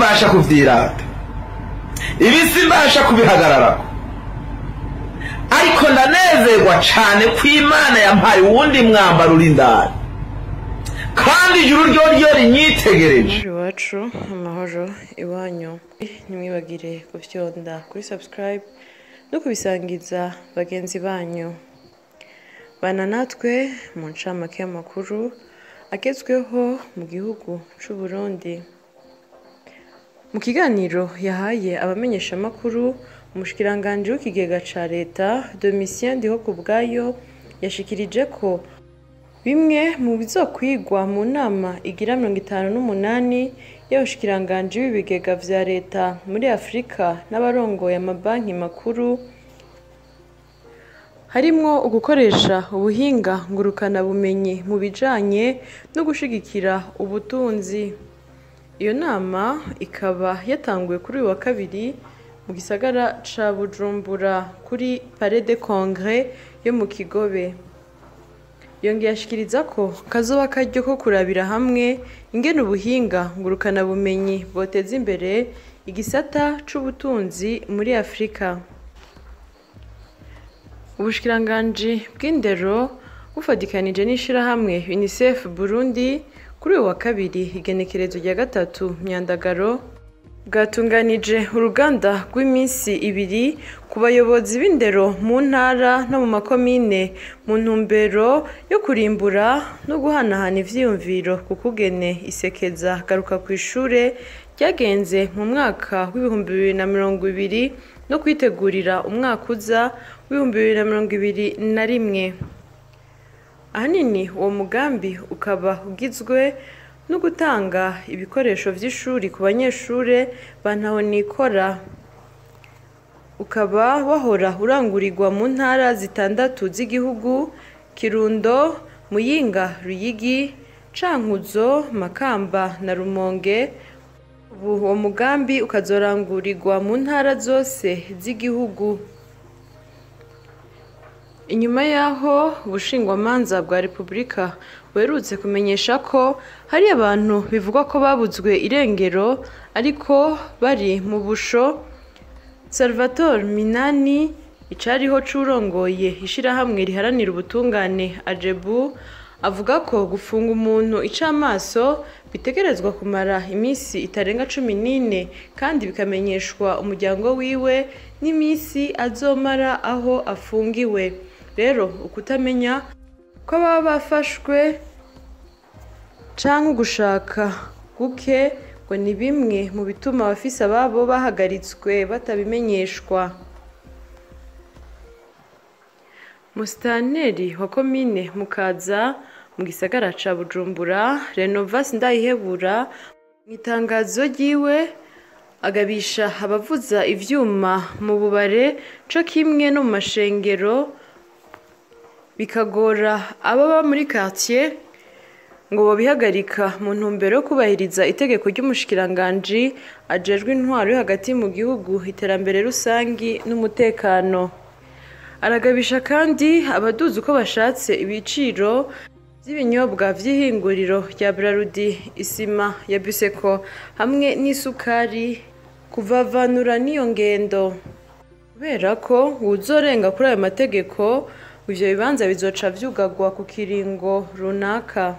simbasha kuvyirata, ibi simbasha kubihagararako, ariko ndanezerwa cane ko Imana yampaye uwundi mwambaro uri indani, kandi ijuru ryoryo rinyitegereje. Amahoro iwacu, amahoro iwanyu. Ntimwibagire gufyonda kuri subscribe no kubisangiza bagenzi banyu. Bana natwe mu ncamake y'amakuru agezweho mu gihugu c'u Burundi. Mu kiganiro yahaye abamenyeshamakuru, umushikiranganji w'ikigega ca leta Domitien Ndihokubwayo yashikirije ko bimwe mu bizokwigwa mu nama igira 58 y'abashikiranganji b'ibigega vya leta muri Afrika n'abarongoye amabanki makuru, harimwo ugukoresha ubuhinga ngurukanabumenyi mu bijanye no gushigikira ubutunzi. Iyo nama ikaba yatanguye kuri uyu wa kabiri mu gisagara ca Bujumbura kuri Palais des Congrès yo mu Kigobe. Yongeye ashikiriza ko kazoba akaryo ko kurabira hamwe ingene ubuhinga ngurukanabumenyi bwoteza imbere igisata c'ubutunzi muri Afrika. Ubushikiranganji bw'indero bufadikanije n'ishirahamwe UNICEF Burundi kuri uyu wa kabiri igenekerezo rya 3 Myandagaro bwatunganije uruganda rw'iminsi ibiri ku bayobozi b'indero mu ntara no mu makomine mu ntumbero yo kurimbura no guhanahana ivyiyumviro ku kugene isekeza garuka kw'ishure ryagenze mu mwaka w'2020 no kwitegurira umwaka uza w'2021. Ahanini uwo mugambi ukaba ugizwe no gutanga ibikoresho vy'ishuri ku banyeshure ba ntahonikora, ukaba wahora urangurirwa mu ntara 6 z'igihugu: Kirundo, Muyinga, Ruyigi, Cankuzo, Makamba na Rumonge. Ubu uwo mugambi ukazorangurirwa mu ntara zose z'igihugu. Inyuma yaho ubushingwamanza bwa Republika buherutse kumenyesha ko hari abantu bivugwa ko babuzwe irengero ariko bari mu busho, Salvatore Minani icariho c'urongoye ishirahamwe riharanira ubutungane AJEBU avuga ko gufunga umuntu icamaso bitegerezwa kumara iminsi itarenga 14 kandi bikamenyeshwa umuryango wiwe n'imisi azomara aho afungiwe. Rero ukutamenya ko baba bafashwe canke ugushaka guke ngo ni bimwe mu bituma abafise ababo bahagaritswe batabimenyeshwa. Musitanteri wa komine Mukaza mu gisagara ca Bujumbura Renovas Ndayihebura mu itangazo ryiwe agabisha abavuza ivyuma mu bubare co kimwe no mu mashengero, bikagora ababa muri quartier ngo bobihagarika mu ntumbero yo kubahiriza itegeko ry'umushikiranganji ajejwe intwaro yo hagati mu gihugu, iterambere rusangi n'umutekano. Aragabisha kandi abaduza uko bashatse ibiciro vy'ibinyobwa vy'ihinguriro rya Brarudi, isima ya Buseko hamwe n'isukari kuvavanura n'iyo ngendo, kubera ko uwuzorenga kuri ayo mategeko ivyo bibanza bizoca vyugagwa ku kiringo runaka.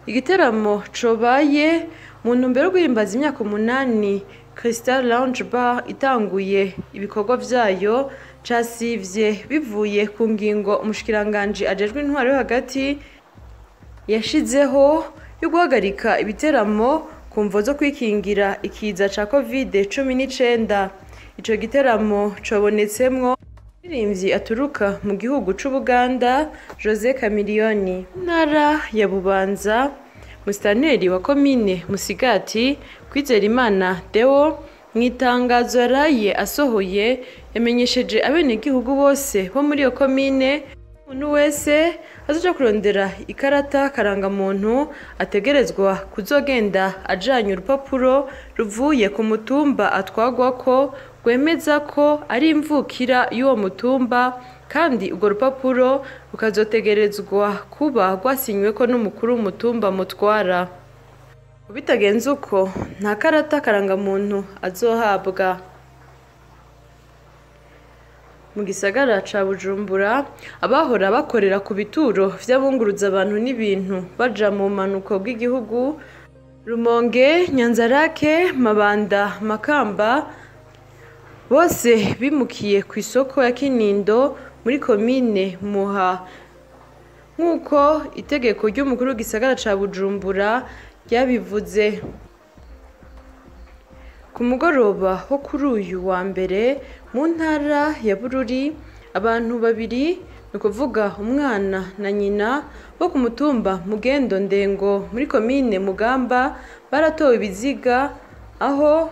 Igiteramo cobaye mu ntumbero yo guhimbaza imyaka 8 Crystal Lounge Bar itanguye ibikorwa vyayo casivye bivuye ku ngingo umushikiranganji ajejwe intwaro yo hagati yashizeho yo guhagarika ibiteramo ku mvo zo kwikingira ikiza ca COVID-19. Ico giteramo cobonetsemwo umuririmbyi aturuka mu gihugu c'Ubuganda Jose Chameleone. Ntara ya Bubanza, musitanteri wa komine Musigati Kwizerimana Deo mu itangazo yaraye asohoye yamenyesheje abenegihugu bose bo muri iyo komine umuntu wese azoja kurondera ikarata karangamuntu ategerezwa kuzogenda ajanye urupapuro ruvuye ku mutumba atwagwako rwemeza ko ari imvukira y'uwo mutumba, kandi urwo rupapuro rukazotegerezwa kuba rwasinyweko n'umukuru w'umutumba mutwara. Bitagenze uko, nta karata karangamuntu azohabwa. Mu gisagara ca Bujumbura, abahora bakorera ku bituro vy'abunguruza abantu n'ibintu baja mu bumanuko bw'igihugu, Rumonge, Nyanzarake, Mabanda, Makamba, bose bimukiye ku isoko ya Kinindo muri komine Muha, nk'uko itegeko ry'umukuru w'igisagara ca Bujumbura ryabivuze. Ku mugoroba wo kuri uyu wa mbere mu ntara ya Bururi, abantu babiri, ni ukuvuga umwana na nyina, bo ku mutumba Mugendo Ndengo muri komine Mugamba, baratowe ibiziga, aho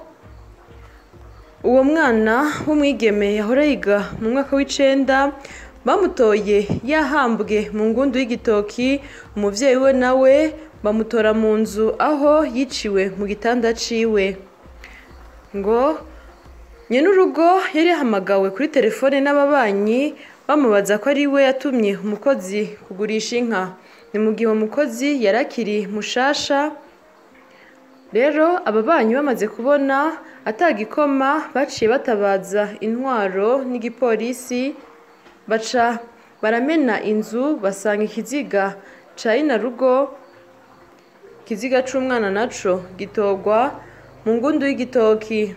uwo mwana w'umwigeme yahora yiga mu mwaka w'icenda bamutoye yahambwe mu ngundu y'igitoki, umuvyeyi we nawe bamutora mu nzu aho yiciwe mu gitanda ciwe. Ngo nyenurugo yari yahamagawe kuri telefone n'ababanyi bamubaza ko ari we yatumye umukozi kugurisha inka. Ni mu gihe umukozi yari akiri mushasha. Rero ababanyi bamaze kubona atagikoma, baciye batabaza intwaro n'igipolisi, baca baramena inzu basanga ikiziga ca inarugo, ikiziga c'umwana naco gitorwa mu ngundu y'igitoki.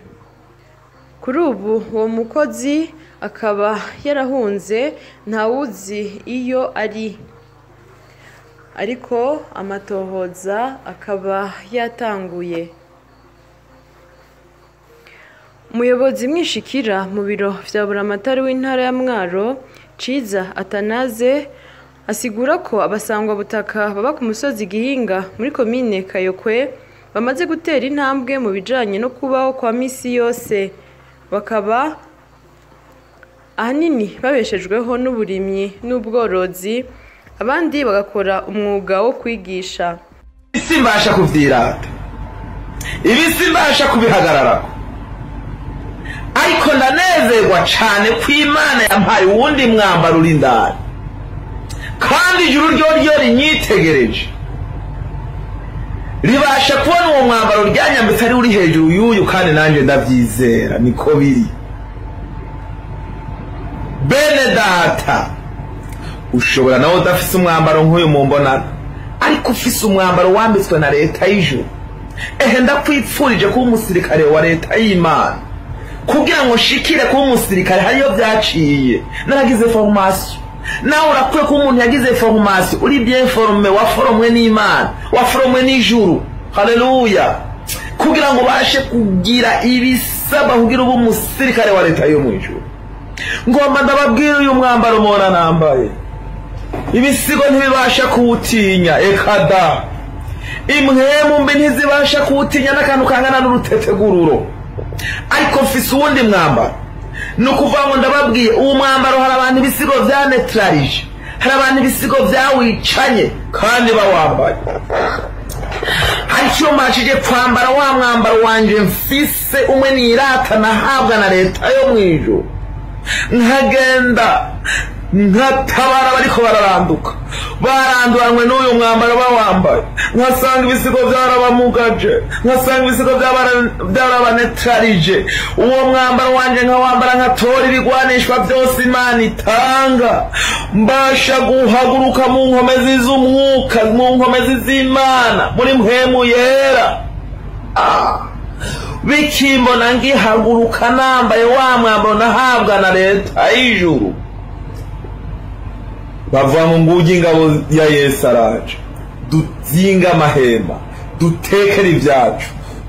Kuri ubu uwo mukozi akaba yarahunze, ntawuzi iyo ari, ariko amatohoza akaba yatanguye. Umuyobozi mwishikira mu biro vya Buramatari w'intara ya Mwaro, Ciza Atanaze, asigura ko abasangwa butaka baba ku musozi Gihinga muri komine Kayokwe bamaze gutera intambwe mu bijanye no kubaho kwa misi yose, bakaba ahanini babeshejweho n'uburimyi n'ubworozi, abandi bagakora umwuga wo kwigisha. Simbasha kuvyirata, ibi simbasha kubihagararako, ariko ndanezerwa cane ko Imana yampaye uwundi mwambaro uri indani, kandi ijuru ryo rinyitegereje ribasha kubona uwo mwambaro ryanyambitse ari uri hejuru y'uyu, kandi nanje ndavyizera niko biri. Bene data, ushobora nawe udafise umwambaro nk'uyu mumbonana, ariko ufise umwambaro wambitswe na leta y'ijuru. Ehe, ndakwipfurije kuba umusirikare wa leta y'Imana. Kugira ngo nshikire kuba umusirikare hariyo vyaciye, naragize formation. Nawe urakwiye kuba umuntu yagize formation, uri bien formé, waforomwe n'Imana, waforomwe n'ijuru. Haleluya! Kugira ngo ubashe kugira ibisaba kugira ube umusirikare wa leta yo mw'ijuru. Ngomba ndababwira, uyu mwambaro mubona nambaye, ibisigo ntibibasha kuwutinya, eka da, impwemu mbi ntizibasha kuwutinya n'akantu kangana n'urutetegururo. Ariko mfise uwundi mwambaro. Ni ukuvuga ngo ndababwiye, uwo mwambaro hari abantu ibisigo vyanetrarije, hari abantu ibisigo vyawicanye kandi bawambaye. Ariko iyo mbashije kwambara wa mwambaro wanje mfise umwe nirata nahabwa na leta yo mw'ijuru, nkagenda nkatabara bariko bararanduka, baranduranwe n'uyu mwambaro bawambaye, nkasanga ibisigo vyarabamugaje, nkasanga ibisigo vyarabanetrarije. Uwo mwambaro wanje nkawambara, nkatora ibigwanishwa vyose Imana itanga, mbasha guhaguruka mu nkomezi z'umwuka, mu nkomezi z'Imana, muri mpwemu yera. Bikimbona ngihaguruka nambaye wa mwambaro nahabwa na leta y'ijuru, bavuga ngo ngugi ingabo ya Yesu araje, duzinga amahema, dutekere ibyacu,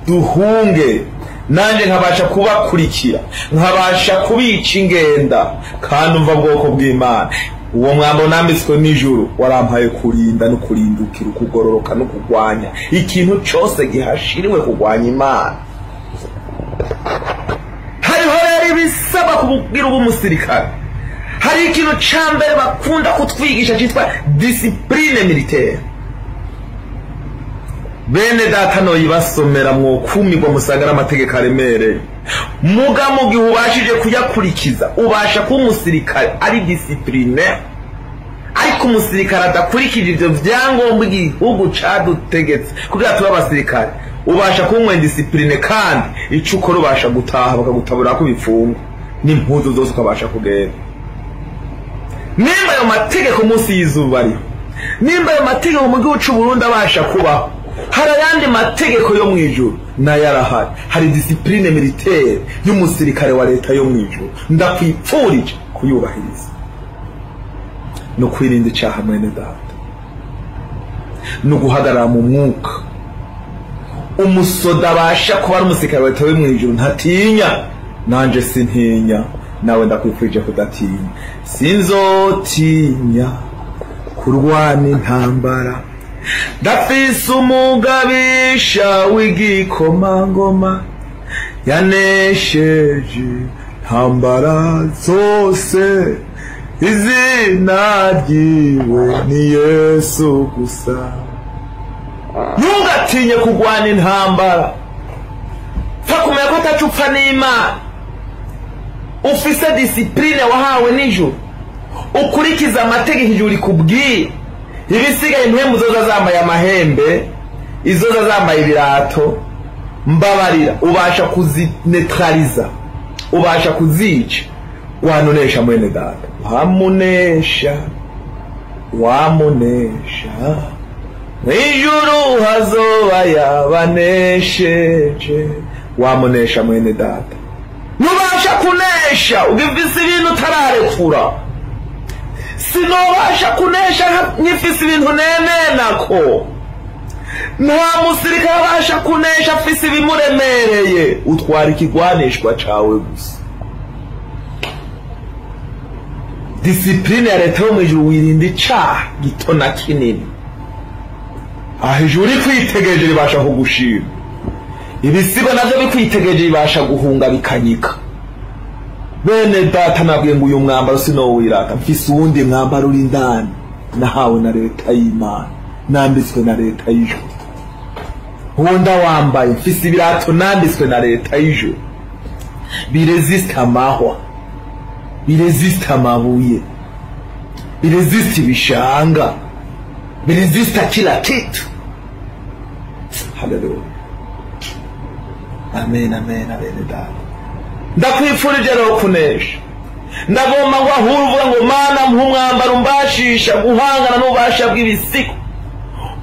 duhunge. Nanje nkabasha kubakurikira, nkabasha kubica ingenda, kandi umva bwoko bw'Imana. Uwo mwambaro nambitswe n'ijuru warampaye kurinda no kurindukira, ukugororoka no kugwanya ikintu cose gihashiriwe kugwanya Imana. Hariho rero ibisaba kugira ube umusirikare. Hari ikintu ca mbere bakunda kutwigisha citwa discipline militaire. Bene data noyibasomera mwokumirwa, musanga n'amategeko aremereye. Muga mu gihe ubashije kuyakurikiza, ubasha kuba umusirikare ari discipline. Ariko Ariko umusirikare adakurikije ivyo vyangombwa igihugu cadutegetse kugira tube abasirikare, ubasha kuba discipline, kandi ico ukora ubasha gutaha bakagutabura ko ibipfungo n'impuzu zose ukabasha kugenda. Nimba ayo mategeko munsi y'izuba ariho, nimba ayo mategeko mu gihugu c'u Burundi abasha kubaho, hari ayandi mategeko yo mw'ijuru nayo arahari. Hari discipline militaire y'umusirikare wa leta yo mw'ijuru, ndakwipfurije kuyubahiriza no kwirinda icaha mwene data, no guhagarara mu mwuka. Umusoda abasha kuba ari umusirikare wa leta yo mw'ijuru ntatinya, nanje sintinya, nawe ndakwifurije kudatinya. Sinzotinya kurwana intambara, ndafise umugabisha w'igikomangoma, yanesheje ntambara zose, izina ryiwe ni Yesu gusa. Ntugatinye kurwana intambara, pfa kumenya ko ataco upfa n'Imana. Ufise discipline wahawe n'ijuru, ukurikiza amategeko ijuru rikubwiye. Ibisigaye impwemu zoza zambaye amahembe, izoza zambaye ibirato, mbabarira, ubasha kuzinetraliza, ubasha kuzica. Wanunesha mwene data, wamunesha, wamunesha, mw'ijuru hazoba yabanesheje. Wamunesha mwene data, nubasha kunesha ugifise ibintu utararekura. Sinobasha kunesha nkifise ibintu nenenako. Nta musirikare abasha kunesha afise ibimuremereye. Utwara ikigwanishwa cawe gusa. Discipline ya leta yo mw'ijuru wirinda icaha gito na kinini. Aho ijuru rikwitegereje ribasha kugushima, ibisigo navyo bikwitegereje bibasha guhunga bikanyika. Bene data, nabwiye ngo uyu mwambaro sinowirata, mfise uwundi mwambaro uri indani nahawe na leta y'Imana, nambitswe na leta y'ijuru. Uwo ndawambaye, mfise ibirato nambitswe na leta y'ijuru, biresista amahwa, biresista amabuye, biresista ibishanga, biresista kila kitu. Haleluya, amen, amen, amen. Data, ndakwifurije rero kunesha. Ndagomba ngo ahure uvuga ngo Mana, mpa umwambaro umbashisha guhangana n'ububasha bw'ibisigo,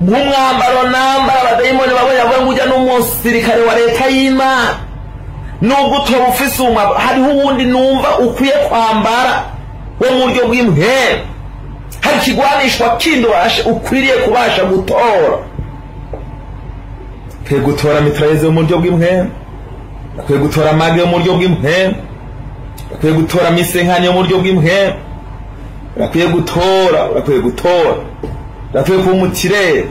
mpa umwambaro nambara abadayimoni babonye bavuga ngo ujya n'umusirikare wa leta y'Imana. Nubwo utoba ufise umwambaro, hariho uwundi numva ukwiye kwambara wo mu buryo bw'impwemu. Hari ikigwanishwa kindi ukwiriye kubasha gutora. Ukwiye gutora mitrailleuses yo mu buryo bw'impwemu, ukwiye gutora amage yo mu buryo bw'impwemu, urakwiye gutora misenkani yo mu buryo bw'impwemu, urakwiye gutora, urakwiye gutora, urakwiye kuba umutirere,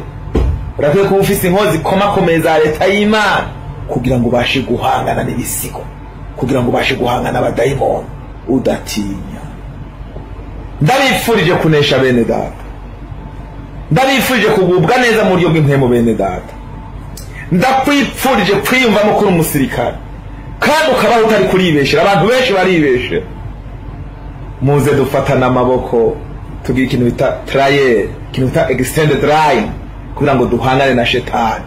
urakwiye kuba ufise inkozi ikomakomeye za leta y'Imana, kugira ngo ubashe guhangana n'ibisigo, kugira ngo ubashe guhangana n'abadayimoni udatinya. Ndabifurije kunesha bene data, ndabifurije kugubwa neza mu buryo bw'impwemu bene data, ndakwifurije kwiyumvamo kuri umusirikare kandi ukabaho utari kuribeshera. Abantu benshi baribeshera. Muze dufatana amaboko, tugira ikintu bita trial, ikintu bita extended line, kugira ngo duhangane na shetani.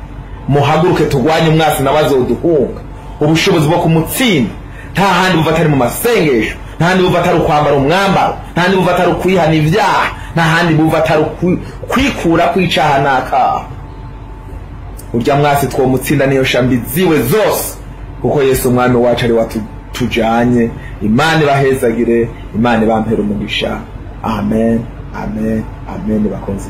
Muhaguruke turwanye umwasi n'abazoduhunga. Ubushobozi bwo kumutsinda nta handi buva atari mu masengesho, nta handi buva atari ukwambara umwambaro, nta handi buva atari ukwihana ibyaha, nta handi buva atari kwikura kw'icaha n'akaha. Urya mwasi twomutsinda niyo shambi ziwe zose, kuko Yesu umwami wacu ari watujanye. Imana ibahezagire, Imana ibampere umugisha. Amen, amen, amen. Bakunzi.